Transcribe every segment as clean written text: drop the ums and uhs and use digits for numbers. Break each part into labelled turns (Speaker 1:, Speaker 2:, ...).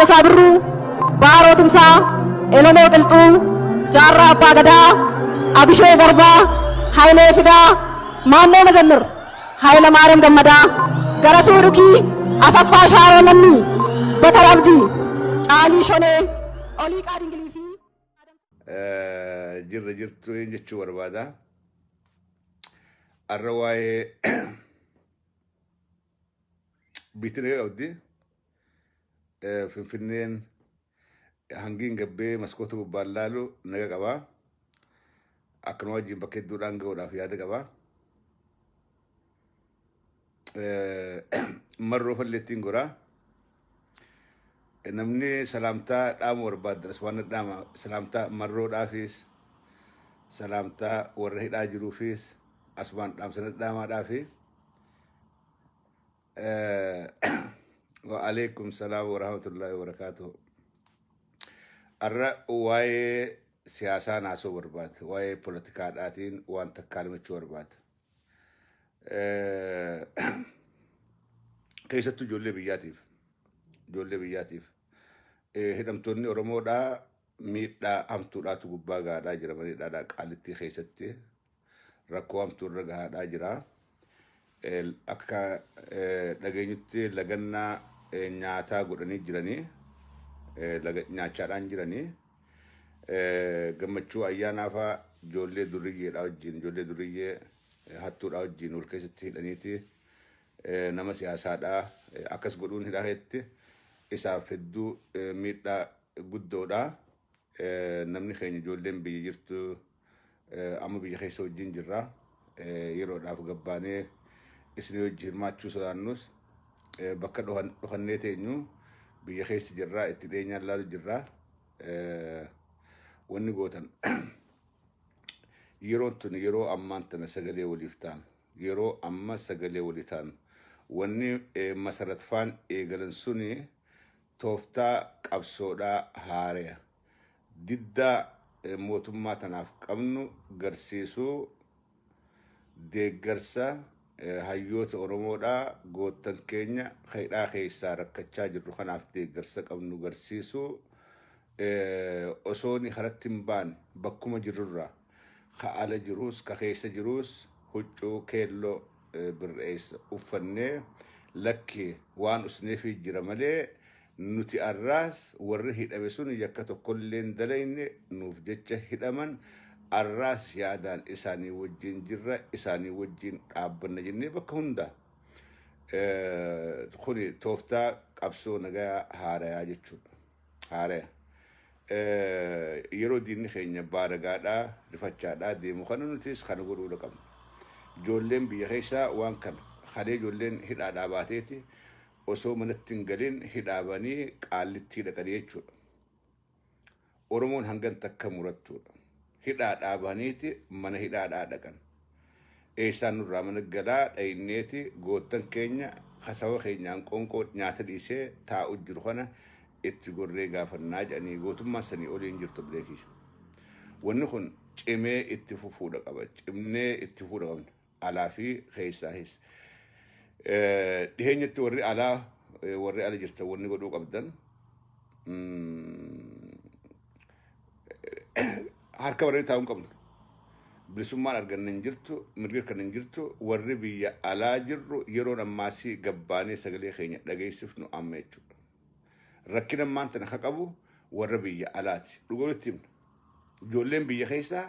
Speaker 1: Taaddasaa Birruu, Baaroo Tumsaa, Elemoo Qilxuu, Jaarraa Abbaa Gadaa, Abishee Garbaa, Hayilee Fidaa, Maammoo Mazammir, Hayilamaariyaam Gammadaa, Garasuu Dhukii, Asaffaa Shaaroo Lammii, Bakar Abdii, Caalii Shonee, Oliiqaa Dingilii fi
Speaker 2: Jirra jirtu jechuu barbaada. Arra waa'ee biitti naga qabdi. Finfinneen hangiin gabbee maskoota gubbaan laalu naga qaba. Akkanuma wajjin bakka hedduudhaan ga'uudhaaf yaada qaba. Marroo falleettiin goraa. Namni salaamtaa dhaamu barbaaddan as waan dhaama salaamtaa marroodhaafis salaamtaa warra hidhaa jiruufis asumaan dhaamsa dhaamaadhaafi. Wa alaikum salaam wa rahmatullahi wa barakaatuh. Arra waa'ee siyaasaa naasoo barbaada. Waa'ee poolitikaadhaatiin waan takkaa limachuu barbaada. Keessattuu ijoollee biyyaatiif. Ijoollee biyyaatiif. Hidhamtoonni Oromoodhaa miidhaa hamtuudhaatu gubbaa gahaadhaa jira. Maniidhaadhaa qaalittii keessatti rakkoo hamtuu irra gahaadhaa jira. Akka dhageenyutti lagannaa nyaataa godhanii jiranii nyaachaadhaan jiranii gammachuu ayyaanaa fa'aa ijoollee durriyyeedhaa wajjin ijoollee durriyyee hattuudhaa wajjin wal keessatti hidhaniiti nama siyaasaadhaa akkas godhuun hidhaa keessatti isaaf hedduu miidhaa guddoodha. Namni keenya ijoolleen biyya jirtu amma biyya keessa wajjin jirra. Yeroodhaaf gabbaanee isinii wajji hirmaachuu sodaannus bakka dhokannee teenyu biyya keessa jirra itti dhiyeenyaan laalu jirra. Wanni gootan yeroon tun yeroo ammaan tana sagalee waliif taanu yeroo amma sagalee walii taanu wanni masaratfaan eegalan suni tooftaa qabsoodhaa haareya diddaa mootummaa tanaaf qabnu garsiisuu deeggarsa hayyoota Oromoodhaa goottan keenya hidhaa keessaa rakkachaa jirru kanaaf deeggarsa qabnu garsiisuu osoo ni karatti hin baane bakkuma jirrurraa ka ala jiruus ka keessa jiruus huccuu keelloo bir'eessa uffannee lakki waan usneefii jira malee nuti arraas warri hidhame sun yakka tokkollee hin dalayne nuuf jecha hidhaman arraas yaadaan isaanii wajjin jirra isaanii wajjin dhaabbanna jennee bakka hundaa. Kuni tooftaa qabsoo nagayaa haarayaa jechuudha. Haaraya. Yeroo diinni keenya baaragaadhaa rifachaadhaa deemu kana nutis kana godhuudha qabna. Ijoolleen biyya keessaa waan kana kalee ijoolleen hidhaadhaa baateeti osoo manatti hin galin hidhaabanii qaallittii dhaqanii jechuudha. Oromoon hangan takka murattuudha. Hidhaa dhaabaniiti mana hidhaadhaa dhaqan. Eessaan nurraa mana galaa dhayinneeti goottan keenya kasawa keenyaan qoonqoo nyaata dhiisee taa'u jiru kana itti gorree gaafannaa jedhanii gootummaan sanii olii hin jirtu bileekii. Wanni kun cimee itti fufuudha qaba. Cimnee itti fufuudha qabna. Alaa fi keessaahis. Dhiheenyatti warri alaa warri ala jirtan wanni godhuu qabdan harka baranii taa'uu hin qabnu. Bilisummaan arganne hin jirtu, mirgi kan hin jirtu, warri biyya alaa jirru yeroon ammaasii gabbaanee sagalee keenya dhageessifnu amma jechuudha. Rakkina ammaan tana ka qabu warra biyya alaati. Dhuga walitti himna. Ijoolleen biyya keessaa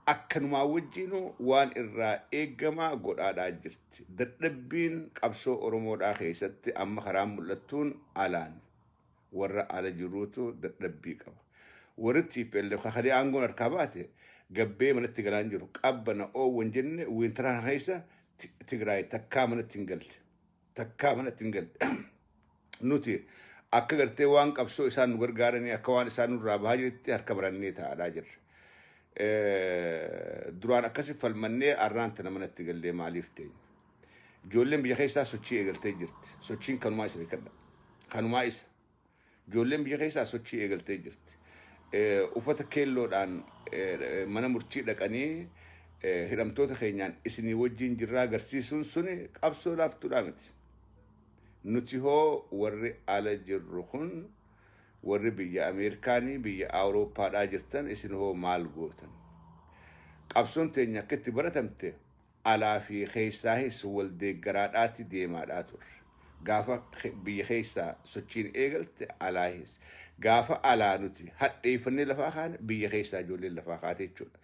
Speaker 2: akkanumaa wajjinuu waan irraa eegamaa godhaadhaa jirti. Dadhabbiin qabsoo Oromoodhaa keessatti amma karaan mul'attuun alaan warra ala jiruutu dadhabbii qaba. Warri TPLF kakalee aangoon harkaa baate gabbee manatti galaan jiru. Qabbana oowwan jenne wiintara kana keessa Tigraay takkaa manatti hin galle. Takkaa manatti hin galle. Nuti akka gartee waan qabsoo isaan nu gargaaranii akka waan isaan nurraa bahaa jirutti harka barannee taa'aa jirra. Duraan akkasi falmannee arraan tana manatti gallee maaliif teenya? Ijoolleen biyya keessaa sochii eegaltee jirti. Sochiin kanumaa isa beekadha. Kanumaa isa. Ijoolleen biyya keessaa sochii eegaltee jirti. Uffata keelloodhaan mana murtii dhaqanii hidhamtoota keenyaan isinii wajjin jirraa agarsiisuun suni qabsoo laaftuudhaa miti. Nuti hoo warri ala jirru kun, warri biyya Ameerikaanii, biyya Awurooppaadhaa jirtan, isin hoo maal gootan? Qabsoon teenya akka itti baratamte alaa fi keessaahis wal deeggaraadhaati deemaadhaa turre. Gaafa biyya keessaa sochiin eegalte alaahis. Gaafa alaa nuti hadheeffannee lafaa kaane, biyya keessaa ijoolleen lafaa kaate jechuudha.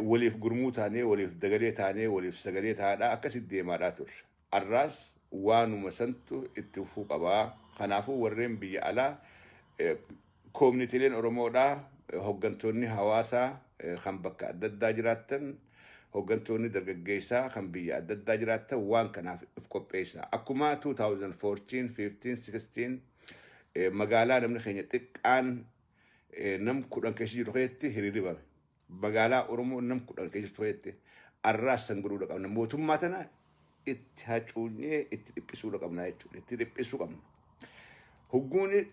Speaker 2: Waliif gurmuu taanee, waliif dagalee taanee, waliif sagalee taadhaa akkasitti deemaadhaa turre. Arraas waanuma santu itti fufuu qabaa. Kanaafuu warreen biyya alaa, koominiitiileen Oromoodhaa, hooggantoonni hawaasaa kan bakka adda addaa jiraattan, hooggantoonni dargaggeessaa kan biyya adda addaa jiraattan, waan kanaaf of qopheessaa. Akkuma 2014, 15, 16 magaalaa namni keenya xiqqaan nam 10 keessa jiru keessatti hiriirri bame. Magaalaa Oromoo nam 10 keessa jirtu keessatti arraas san godhuudha qabna. Mootummaa tana itti hacuunyee itti dhiphisuudha qabna jechuudha. Itti dhiphisuu qabna. Hogguuni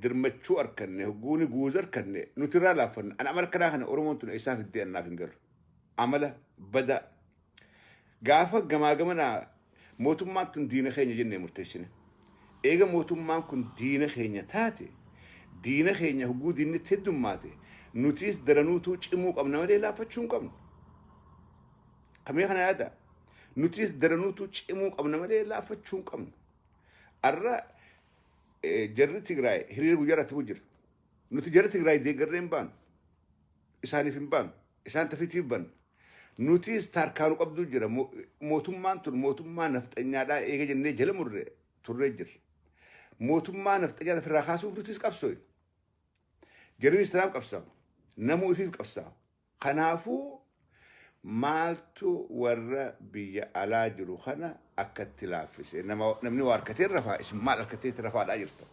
Speaker 2: dirmachuu harkanne, hogguuni guuza harkanne, nuti irraa laaffanna. Ana amala kanaa kana Oromoon tun eessaa fiddee annaaf hin galu. Amala bada. Gaafa gamaa gamanaa mootummaan tun diina keenya jennee murteessine. Eega mootummaan kun diina keenya taate, diina keenya hogguu diinni itti heddummaate, nutis daranuutuu cimuu qabna malee laaffachuu hin qabnu. Kamee kana yaada? Nutis daranuutuu cimuu qabna malee laaffachuu hin qabnu. Arra jarri Tigraay hiriira guyyaa irratti jira. Nuti jarri Tigraay deeggarree hin baanu. Isaaniif hin baanu. Isaan tafiitiif banna. Nutis tarkaanuu qabduu jira. Mootummaan tun mootummaa nafxanyaadhaa eega jennee jala murre turree jirra. Mootummaa nafxanyaa ofirraa kaasuuf nutis qabsooyne. Jarri istiraaf qabsaa'u. Namuu ifiif qabsaa'u. Kanaafuu maaltu warra biyya alaa jiru kana akkatti laaffise? Namni waa harkatee rafaa, isin maal harkateetti rafaadhaa jirta?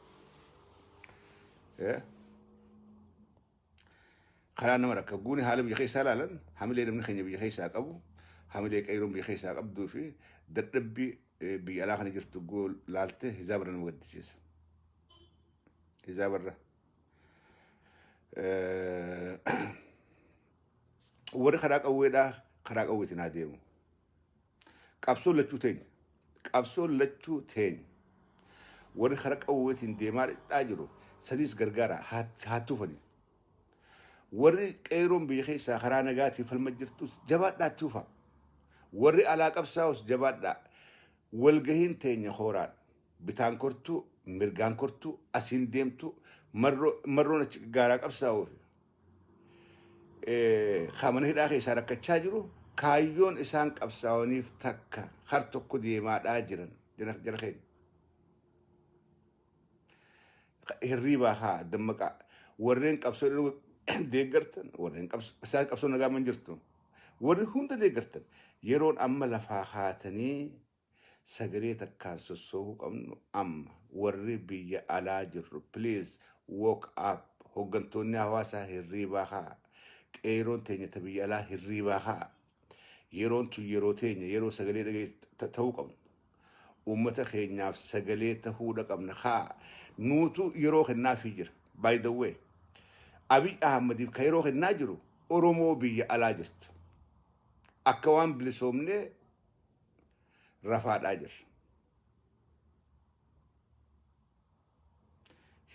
Speaker 2: Karaa nama rakka guuni haala biyya keessaa ilaalan, hamilee namni keenya biyya keessaa qabu, hamilee qeeroon biyya keessaa qabduu fi dadhabbii biyya alaa kana jirtu goo laalte hizaabarra nama gaddisiisa. Hizaabarra. Warri karaa qawweedhaa karaa qawweetiin haa deemu. Qabsoon lachuu teenya. Qabsoon lachuu teenya. Warri karaa qawweetiin deemaa dhidhaa jiru saniis gargaara haa tufani. Warri qeeroon biyya keessaa karaa nagaatiin falma jirtus jabaadhaa tufa. Warri alaa qabsaa'us jabaadhaa. Walgahiin teenya hooraadha. Bitaan kortuu, mirgaan kortuu, asiin deemtu, marroon achi gaaraa qabsaa'uuf. Mana hidhaa keessaa rakkachaa jiru, kaayyoon isaan qabsaa'aniif takka, har tokko deemaadhaa jiran jara keenya. Hirriibaa haa dammaqaa. Warreen qabsoo deeggartan, warreen isaan qabsoo nagaa man jirtu. Warri hunda deeggartan yeroon amma lafaa haatanii sagalee takkaan sossoohuu qabnu amma. Warri biyya alaa jirru, please woke up. Hooggantoonni hawaasaa hirriibaa haa. Qeeroon teenya ta biyya alaa hirriibaa haa. Yeroon tun yeroo teenya, yeroo sagalee dhagee ta'uu qabnu. Uummata keenyaaf sagalee ta'uudha qabna haa. Nuutu yeroo kennaafii jira. By the way, Abiy Ahmadiif ka yeroo kennaa jiru Oromoo biyya alaa jirtu. Akka waan bilisoomnee rafaadhaa jirra.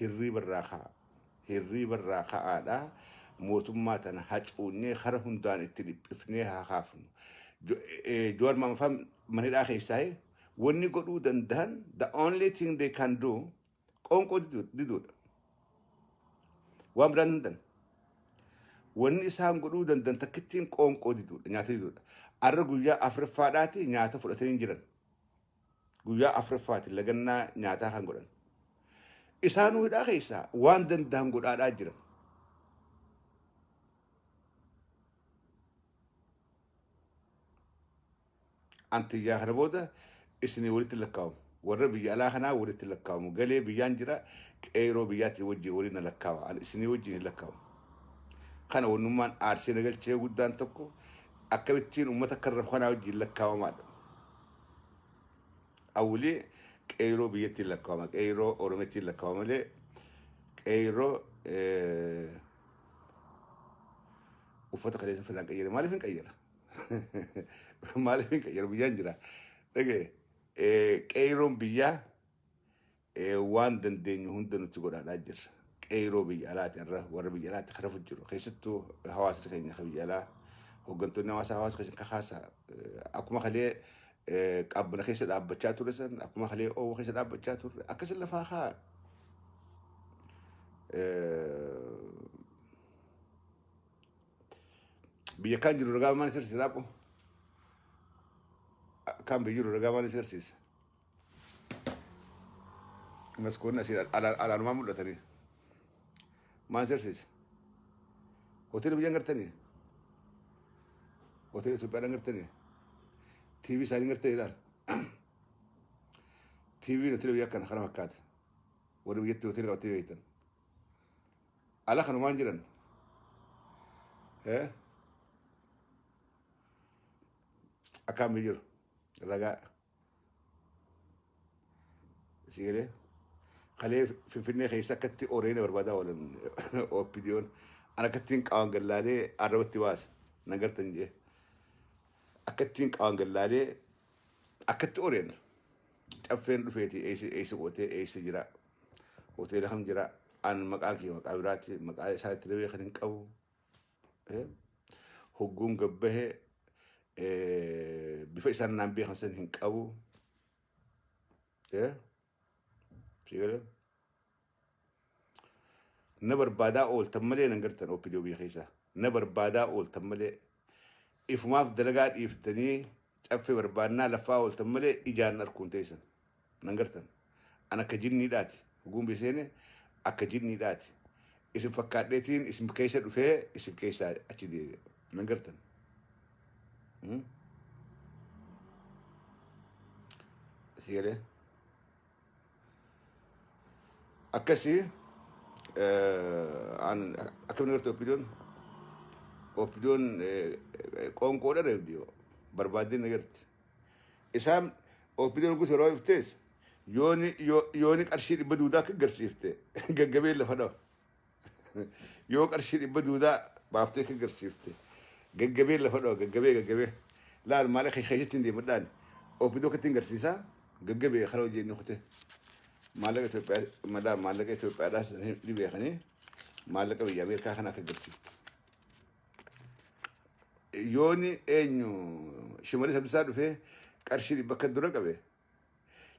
Speaker 2: Hirriiba irraa ka'a. Hirriiba irraa ka'aadhaa mootummaa tana hacuunnee kara hundaan itti dhiphifnee haa kaafnu. Jawaar Mohaammed mana hidhaa keessaa wanni godhuu danda'an, the only thing they can do, qoonqoo diduudha. Waan biraan danda'an. Wanni isaan godhuu danda'an takkittiin qoonqoo diduudha, nyaata diduudha. Arra guyyaa afuraffaadhaati nyaata fudhatanii jiran. Guyyaa afuraffaati lagannaa nyaataa kan godhan. Isaanuu hidhaa keessaa waan danda'an godhaadhaa jiran. Antiyyaa kana booda isinii walitti lakkaa'amu. Warra biyya alaa kanaa walitti lakkaa'amu. Galee biyyaan jira, qeeroo biyyaatti wajjin waliin na lakkaa'a. Ani isinii wajjin hin lakkaa'amu. Kana wannummaan aarsee na galchee guddaan tokko akkamittiin uummata akka rafu kanaa wajjin lakkaa'amaadha. Awwilii qeeroo biyyattiin lakkaa'ama. Qeeroo Oromittiin lakkaa'ama malee qeeroo uffata kaleessa filaan qayyare maaliif hin qayyara? Maaliif hin qayyara? Biyyaan jira. Dhagee. Qeeyroon biyyaa waan dandeenyu hunda nuti godhaadhaa jirra. Qeyroo biyya alaati irra warra biyya alaatti karafu jiru. Keessattuu hawaasni keenya kan biyya alaa, hooggantoonni hawaasaa hawaasa keessa kakaasaa, akkuma kalee qabbana keessa dhaabbachaa ture san, akkuma kalee oowwa keessa dhaabbachaa turre akkasin lafaa haa. Biyya kaan jiru ragaa maal sirsiisa dhaabbu? Kaan biyya jiru ragaa maal sirsiisa? Maskoonni asii alaanumaa mul'atanii. Maal sirsiisa? Hoteela biyyan gartanii? Hoteela Itoophiyaadhaan gartanii? TV isaanii gartanii ilaal. TV hoteela biyya akkana kana fakkaata. Warri biyyatti hoteela qabatee beektan. Ala kanumaan jiran. Akkaan biyya jiru. Ragaa. Si galee kalee Finfinnee keessa akkatti oreena barbaadaa oolan OPDOn, an akkattiin qaawan gallaalee arrabatti baasa na gartan jee, akkattiin qaawan gallaalee akkatti oreen caffeen dhufeeti, eessa eessa qootee, eessa jira, hoteela kam jira? An maqaan kiyya maqaa biraati, maqaa isaa itti dabee kan hin qabu. Hogguun gabbahee bifa isaan naan beekan san hin qabu. Si galee? Na barbaadaa ooltan malee nan gartan OPDO biyya keessaa. Na barbaadaa ooltan malee, ifumaaf dalagaa dhiiftanii caffee barbaannaa lafaa ooltan malee ijaan arkuun teessan. Nan gartan. An akka jinniidhaati. Hogguun biyya seene akka jinniidhaati. Isin fakkaadheetiin isin keessa dhufee isin keessaa achi deebi'e. Nan gartan. Si galee? Akkasii an akkamiin agartu OPDOn? OPDOn qoonqoodha reebdi barbaaddee na garti. Isaan OPDOn gosa yeroo iftees yooni qarshii 100 duudaa akka garsiifte gaggabee lafa dhawa. Yoo qarshii 100 duudaa baaftee akka garsiifte gaggabee lafa dhawa, gaggabee gaggabee. Laal maal keessatti hin deemadhaan OPDO akkatti hin garsiisaa gaggabee kana hojii inni kute. Maallaqa Itoophiyaa madaa maallaqa Itoophiyaadhaas ni beekanii maallaqa biyya Ameerikaa kana akka garsiifte. Yooni eenyu Shimallis Abdiisaa dhufee qarshii 100 akka dura qabe,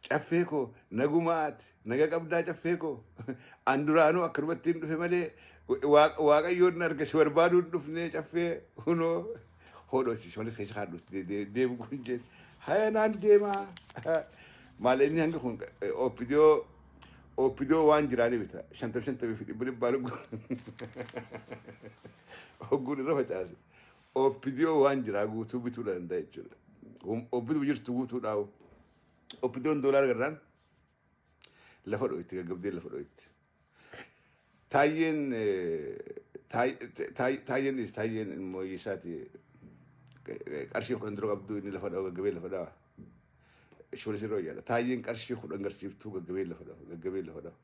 Speaker 2: "Caffee koo, nagumaati, naga qabdaa caffee koo? An duraanuu akkanumatti hin dhufe malee Waaqayyoon arga si barbaaduu hin dhufne caffee, hunoo hodhoo." Shimallis keessa kaadhuutti deemu kun jeen haya naan deemaa. Maal inni hanga kun OPDO OPDO waan jiraanii bita, 50 50 fi 100 100 hogguun irra facaase OPDO waan jiraa guutuu bituu danda'a jechuudha. OPDO jirtu guutuu dhaawu. OPDOn doolaara garraan lafa dho'itti, gaggabdee lafa dho'itti. Taayyeen taayyeen taayyeen immoo isaati qarshii 10 dura qabdu inni lafa dhawa, gaggabee lafa dhawa. Shimallis irra hojjata. Taayyeen qarshii 10 garsiiftuu gaggabee lafa dhawa, gaggabee lafa dhawa.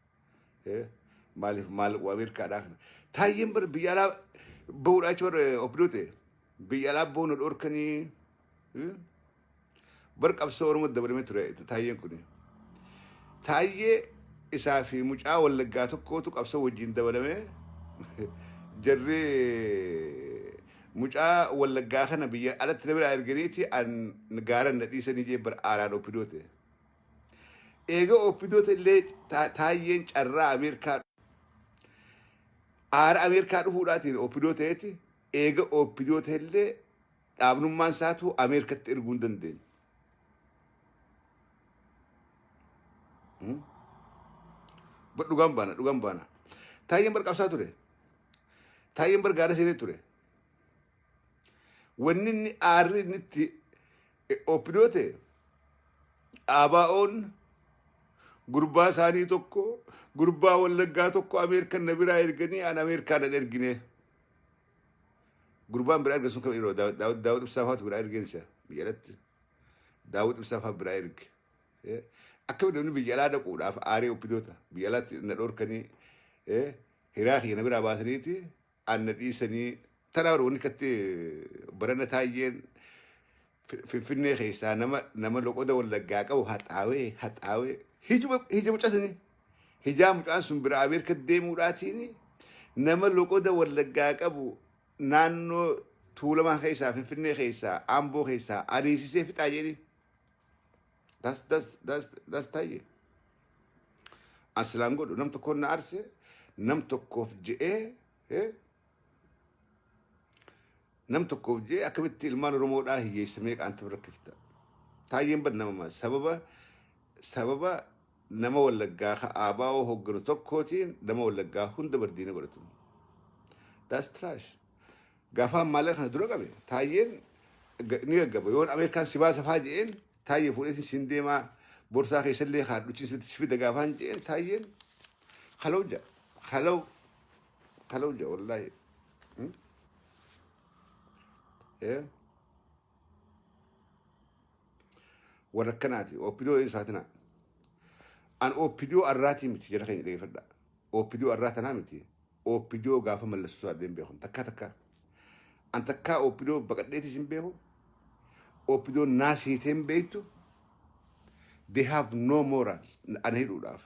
Speaker 2: Maaliif maal Ameerikaadhaa kana. Taayyeen bar biyya alaa bahuudhaa jecha bar OPDO ta'e. Biyya alaa bahuun nu dhorkanii bar qabsoo Oromoo dabalamee ture taayyeen kuni. Taayyee isaa fi mucaa Wallaggaa tokkootu qabsoo wajjin dabalamee, jarri mucaa Wallaggaa kana biyya alatti na biraa erganiiti an gaaran na dhiisanii jee bar aaraan OPDO ta'e. Eega OPDO ta'e illee taayyeen carraa Ameerikaa aara Ameerikaa dhufuudhaatiin OPDO ta'eeti, eega OPDO ta'e illee dhaabnummaan isaatu Ameerikatti erguu hin dandeenye. Dhugaan baana, dhugaan baana. Taayyeen bar qabsaa ture. Taayyeen bar gaara seenee ture. Wanni inni aarri inni itti OPDO ta'e ABO'n gurbaa isaanii tokko, gurbaa Wallaggaa tokko Ameerikan na biraa erganii an Ameerikaa nan ergine. Gurbaan biraa erga sun kam yeroo Daawud Ibsaa faatu biraa ergeensa biyya alatti. Daawud Ibsaa faa biraa erge. Akka namni biyya alaa dhaquudhaaf aaree OPDOta biyya alaatti na dhorkanii, hiraa kiyya na biraa baasaniiti an na dhiisanii tanaa wanni katti barana taayyeen Finfinnee keessaa nama loqoda Wallaggaa qabu haxaawee haxaawee hija mucasini. Hijaa mucaan sun bira Ameerika deemuudhaatiin nama loqoda Wallaggaa qabu naannoo Tuulamaa keessaa, Finfinnee keessaa, Amboo keessaa ariisisee fixaa jedhi. Das taayye. Asilaan godhu nam tokkoon na arse, nam tokkoof je'ee, nam tokkoof je'ee akkamitti ilmaan Oromoodhaa hiyyeessamee qaanta bira rakkifta. Taayyeen bad namama sababa nama Wallaggaa ka ABO hoogganu tokkootiin nama Wallaggaa hunda bardiina godhatu. That's trash. Gaafa maallaqa kana dura qabe taayyeen ni gaggaba. Yoon Ameerikaan si baasa faa je'een, taayyee fuudheetiin sin deemaa, borsaa keessallee haadhuchi si fida gaafaan je'een, taayyeen halaw ja'a. Halaw halaw ja'a wallaahi. Warra akkanaati. OPDO isaatina. An OPDO arraatii miti, jala keenya dhageeffadha. OPDO arraa tanaa miti. OPDO gaafa mallassu addeen beeku. Takkaa takkaa. An takkaa OPDO baqadheetis hin beeku. OPDO naasiitee hin beektu. They have no moral. Ana hidhuudhaaf.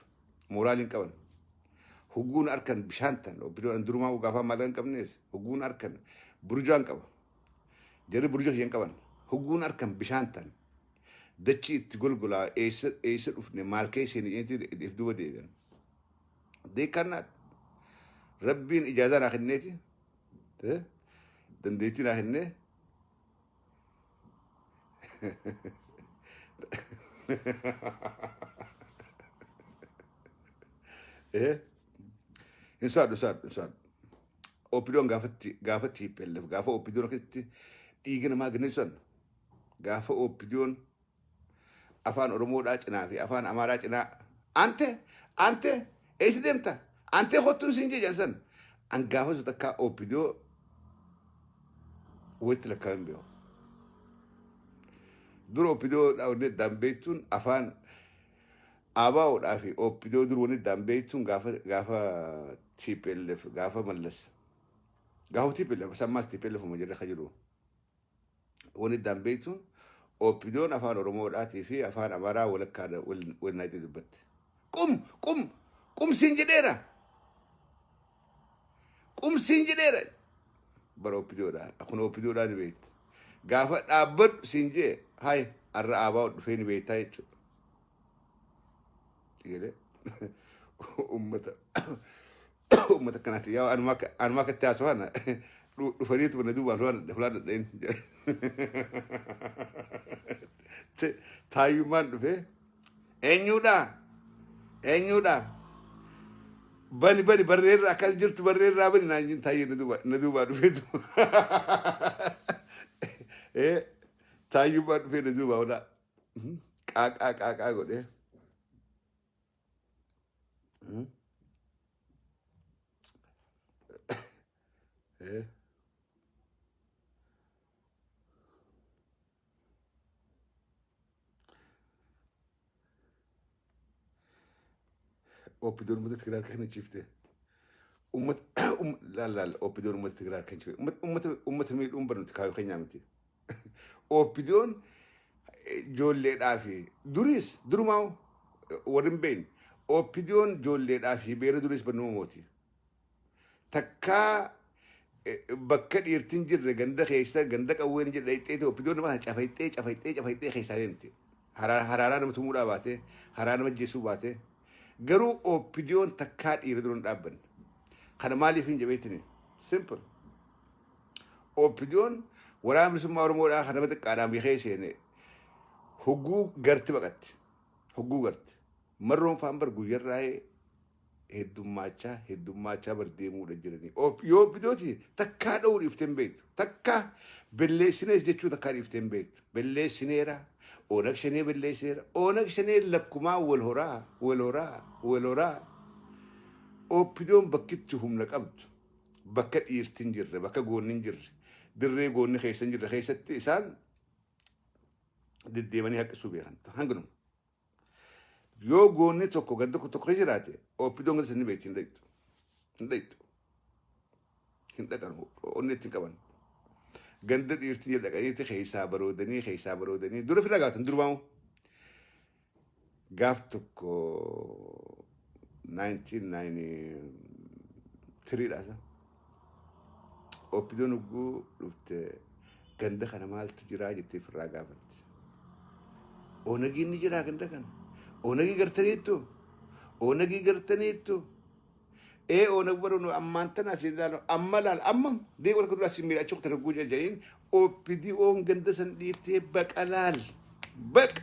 Speaker 2: Moral hin qaban. Hugguun harkan bishaan tan. OPDO an durumaa gaafa maallaqa hin qabnees. Hugguun harkan burjaan qaba. Jarri burjoo hin qaban. Hugguun harkan bishaan tan. Dachii itti golgolaa, eessa eessa dhufne, maal keessa hin if duuba deebi'an. They cannot. Rabbiin ijaazaa naa kenneeti. Dandeettii naa kennee. Hin sodaadhu, sodaadhu, hin sodaadhu. OPDOn gaafatti gaafa TPLF gaafa OPDOn akkasitti dhiiga namaa ganneessan, gaafa OPDOn afaan Oromoodhaa cinaa fi afaan Amaaraa cinaa ante ante eessa deemta ante kottuun siin jedhan san, an gaafa sun takkaa OPDO walitti lakkaa'uu hin beeku. Dura OPDO wanni addaan beektuun afaan ABOdhaa fi OPDO, dur wanni addaan beektuun gaafa TPLF, gaafa Mallas, gaafa TPLF sammaas TPLF uma jedhe ka jiru, wanni addaan beektuun OPDOn afaan Oromoodhaatii fi afaan Amaaraa walakkaa wal naayitee dubbatte. Qum qum qum siin jedheera. Qum siin jedheera. Bara OPDOdha. Kun OPDOdhaa ni beekta. Gaafa dhaabbadhu siin jee hay har'a ABO dhufee ni beektaa jechuudha. Jedhee ummata akkanaati. Yaa anuma akkatti haasawaan dhufaniitu na duubaan fulaan dhadheen. Taayyummaan dhufee eenyuudha? Eenyuudha? Bani bani, barreerra akkas jirtu, barreerraa bani naan jin. Taayyee na duubaa dhufeetu. Taayyummaan dhufee na duubaa odaa. Qaaqaa qaaqaa godhee. OPDOn uummata Tigraay harka kennachiifte. Uummata laal laal, OPDOn uummata Tigraay harka kennachiifte. Uummata miidhuun barnuti kaayoo keenyaa miti. OPDOn ijoolleedhaa fi duriis durumaa warri hin beekne, OPDOn ijoolleedhaa fi beera duriis bannuma mooti. Takkaa bakka dhiirtiin jirre, ganda keessa, ganda qawween hin jirre dhayxeeti OPDOn nama kana cafayxee cafayxee cafayxee keessaa deemte. Haraaraa nama tumuudhaa baate, haraa nama ajjeesuu baate. Garuu OPDOn takkaa dhiira dura hin dhaabbanne. Kana maaliif hin jabeettini? Simple. OPDOn waraana bilisummaa Oromoodhaa kan nama xiqqaadhaan beekee seene hogguu garti baqatti. Hogguu garti. Marroon faan bar guyyarraa heddummaachaa heddummaachaa bar deemuudha jiranii. Yoo OPDOti takkaa dha'uu dhiiftee hin beektu. Takkaa belleessinees jechuu takkaa dhiiftee hin beektu. Belleessineera. Oonag Shanee belleessineera. Oonag Shanee lakkumaa wal horaa wal horaa wal horaa. OPDOn bakkitti humna qabdu bakka dhiirti hin jirre, bakka goonni hin jirre, dirree goonni keessa hin jirre keessatti isaan deddeemanii haqqisuu beekan. Hanganuma. Yoo goonni tokko ganda tokko keessa jiraate, OPDOn ganda sanii beekti, hin dhaqxu. Hin dhaqxu. Hin dhaqan, onni ittiin qaban. Ganda dhiirti jala dhaqaniiti keessaa baroodanii keessaa baroodanii dura fira gaafatan durumaamu. Gaaf tokko 1993 dha isa. Oppidoon hogguu dhufte ganda kana maaltu jiraa jettee firraa gaafatte. Onagiin ni jiraa ganda kana. Onagii gartaniittu. Onagii gartaniittu. Ee onag baru ammaan tana asiin ilaalu amma laal amma deeqota dura asiin miidha achi kutan hogguu jedhaniin OPDOn ganda san dhiiftee baqa laal. Baqa.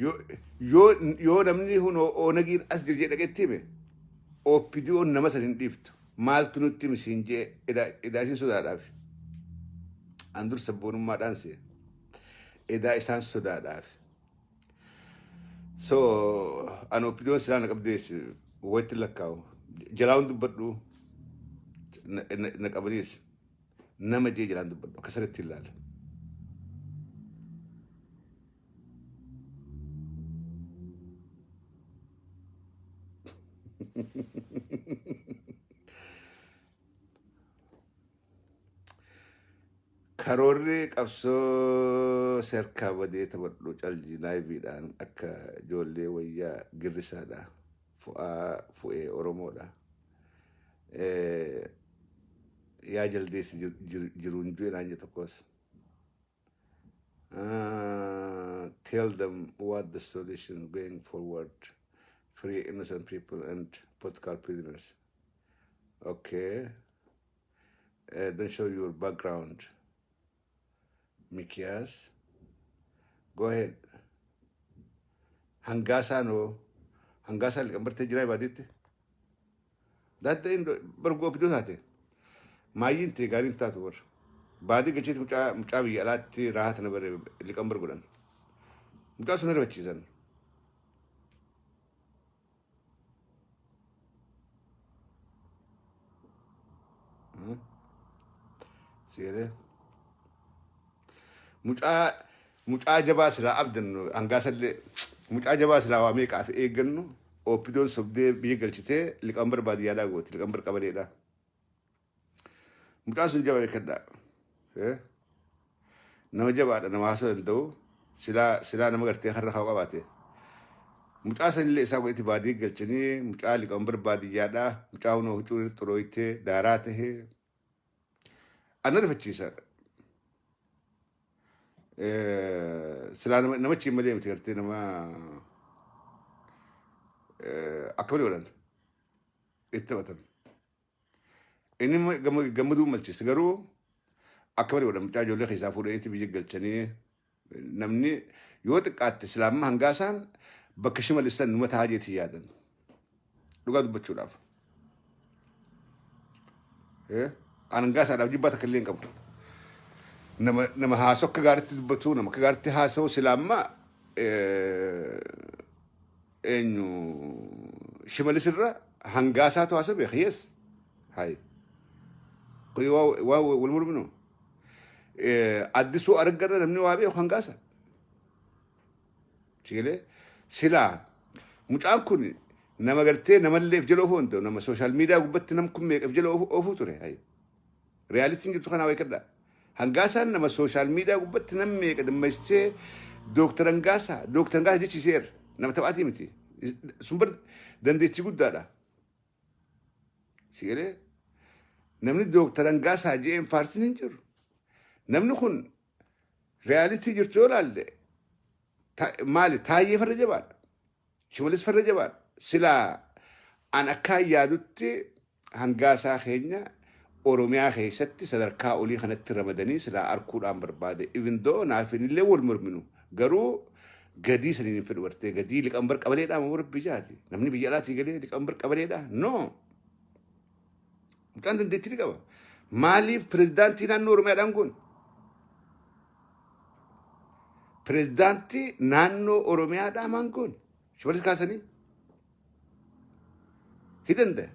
Speaker 2: Yoo yoo yoo namni hunoo Onagiin as jira jedhee dhaqetti hime OPDOn nama san hin dhiiftu. Maaltu nutti himi siin jee edaa edaa isin sodaadhaaf. An dur sabboonummaadhaan see. Edaa isaan sodaadhaaf. So an OPDOn silaa na qabdees wayitti lakkaa'u. Jalaa hin dubbadhu na na- na qabaniis nama jee jalaan dubbadhu akka sanatti ilaala. Karoorri qabsoo serkaa badee taphadhu calji laayiviidhaan akka ijoollee wayyaa girrisaadha. Fu'aa fu'ee Oromoodha. Yaa jaldeessi jiruun ju'e naan jedhe tokkos. Tell them what the solution going forward. Free innocent people and political prisoners. Okay. Don't show your background. Mikias. Go ahead. Hangaasaa noo. Hangaasaa liqambartee jiraa baadiitti. Daadda inni bargoo fidoo taate. Maayyiin ta'e gaariin taatu warra. Baadii galcheeti mucaa mucaa biyya alaatti raahaa tana bare liqambar godhan. Mucaa sun rifachiisan. Seeree. Mucaa mucaa jabaa silaa abdannu hangaasallee mucaa jabaa silaa waa meeqaaf eeggannu ooppidoon sobdee biyya galchitee liqambar baadiyyaadhaa gooti liqambar qabaleedhaa. Mucaan sun jabaa beekadhaa. Nama jabaadha nama haasoo danda'u silaa silaa nama gartee har'a haa qabaate. Mucaa sanillee isaa godhati baadiyyaa galchanii mucaa liqambar baadiyyaadhaa mucaa hunoo huccuu xurooytee daaraa tahee Ana rifachiisa. Silaa nama namichi malee miti gartee nama akka malee godhan itti taphatan. Inni gammaduu malchiisa garuu akka malee godhan mucaa ijoollee keessaa fuudhaniiti biyya galchanii namni yoo xiqqaatte silaa amma hangaasaan bakka shimallissan numa tahaa jeetii yaadan. Dhugaa dubbachuudhaaf. An hangaasaadhaaf jibbaa takka illee hin qabu. Nama nama haasoo akka gaariitti dubbatu, nama akka gaariitti haasa'u silaa amma eenyu shimallis irra hangaasaatu haasa'u beeka. Yes. Hayi. Kuni waa waa wal morminu. Addisuu argarra namni waa beeku hangaasa. Sigalee silaa mucaan kun nama gartee namallee if jala oofuu hin ta'u nama sooshaal miidiyaa gubbatti nam kun meeqa if jala oofuu ture. Hayi. Riyaalitiin jirtu kanaa beekadha. Hangaasaan nama sooshaal miidiyaa gubbatti nam meeqa dammaysee Dooktar Hangaasaa Dooktar Hangaasaa jechiseera. Nama taphaatii miti. Sun bar dandeettii guddaadha. Sigalee namni Dooktar Hangaasaa je'een faarsin hin jiru. Namni kun Reality jirtu yoo ilaalle maali taayyee farra jabaadha. Shimallis farra jabaadha. Silaa an akkaan yaadutti hangaasaa keenya Oromiyaa keessatti sadarkaa olii kanatti ramadanii silaa arkuudhaan barbaade. Even though naaf illee wal morminu garuu gadii saniin hin fedhu gartee gadii liqambar qabaleedhaa moo rabbi jaati. Namni biyya alaatii galee liqambar qabaleedhaa? No. Mucaan dandeettii ni qaba. Maaliif pirezidaantii naannoo Oromiyaadhaan kun? Pirezidaantii naannoo Oromiyaadhaa maan kun? Shimallis kaasanii? Hi danda'a.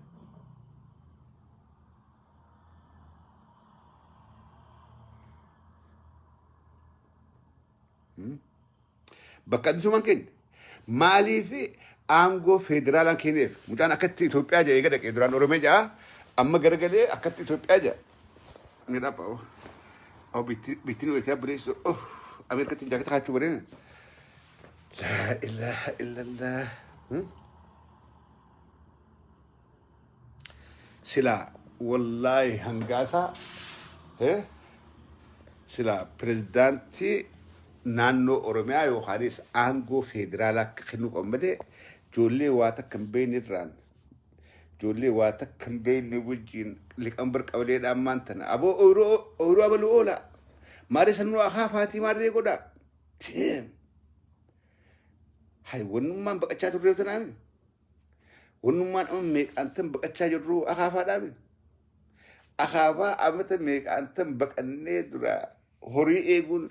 Speaker 2: Bakka addisumaan keenya. Maaliif aangoo federaalaan kenneef? Mucaan akkatti Itoophiyaa jedhee gad dhaqee duraan Oromiyaa jedha amma garagalee akkatti Itoophiyaa jedha. Ni dhapha. Oh, bittiin wayitee abbireessu. Oh, Ameerikatti jaaketa kaachuu bareena. Laa ilaaha illallah. Silaa wallaahi hangaasaa silaa pirezidaantii naannoo Oromiyaa yookaanis aangoo federaalaa akka kennuu qabu malee ijoollee waa takka hin beekne irraan ijoollee waa takka hin beekne wajjin liqambar qabaleedhaan maan tana aboo ooyiruu abaluu oola maarree sannuu akaafaatii maarree godhaa. Damn. Hay wannummaan baqachaa turreef tanaami. Wannummaan amma meeqaan tan baqachaa jirru akaafaadhaami. Akaafaa amata meeqaan tan baqannee dura horii eeguun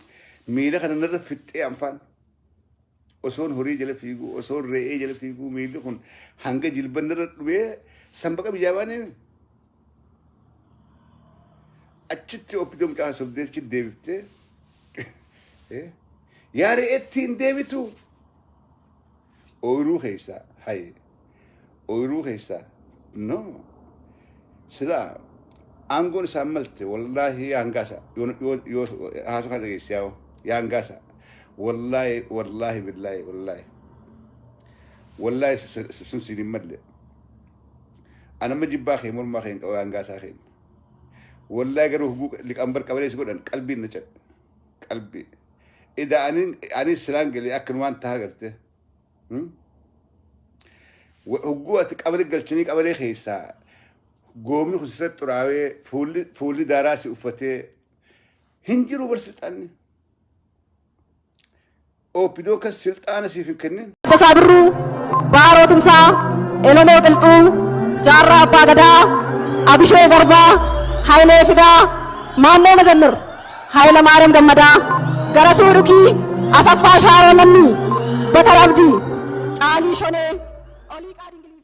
Speaker 2: miila kana narra fixxee anfaan. Osoon horii jala fiiguu, osoon re'ee jala fiiguu miilli kun hanga jilban narra dhumee sanbaqa biyyaa baaneemi. Achitti oppidoo mucaa sobdee achitti deebiftee yaa re'eetti hin deebitu. Ooyiruu keessaa haye ooyiruu keessaa no silaa aangoon isaan malte wallaahi yaa hangaasa yoo haasoo kana dhageesse yaa yaa hangaasa wallaahi wallaahi billaahi wallaahi wallaahi sun siin hin malle. Anamma jibbaa kee mormaa kee hin qabu yaa hangaasaa keenya. Wallaahi garuu huguu liqambar qabalee si godhan qalbiin na cabbe. Qalbii. Ida anin silaan galee akkanumaan taha garte. Hogguu ati qabale galchanii qabalee keessaa goomni kun sirratti xuraawee fuulli daaraa si uffatee hin jiru bar silxaanni. Ooppidoon kan silxaana siif hin kennin.
Speaker 1: Tasasaa Birruu, Baaroo Tumsaa, Elemoo Qilxuu, Jaarraa Abbaa Gadaa, Abishee Garbaa, Hayilee Fidaa, Maammoo Mazammir, Hayilamaariyaam Gammadaa, Garasuu Dhukii, Asaffaa Shaaroo Lammii, Batar Abdii, Caalii Shonee, Oliiqaa Dingilii.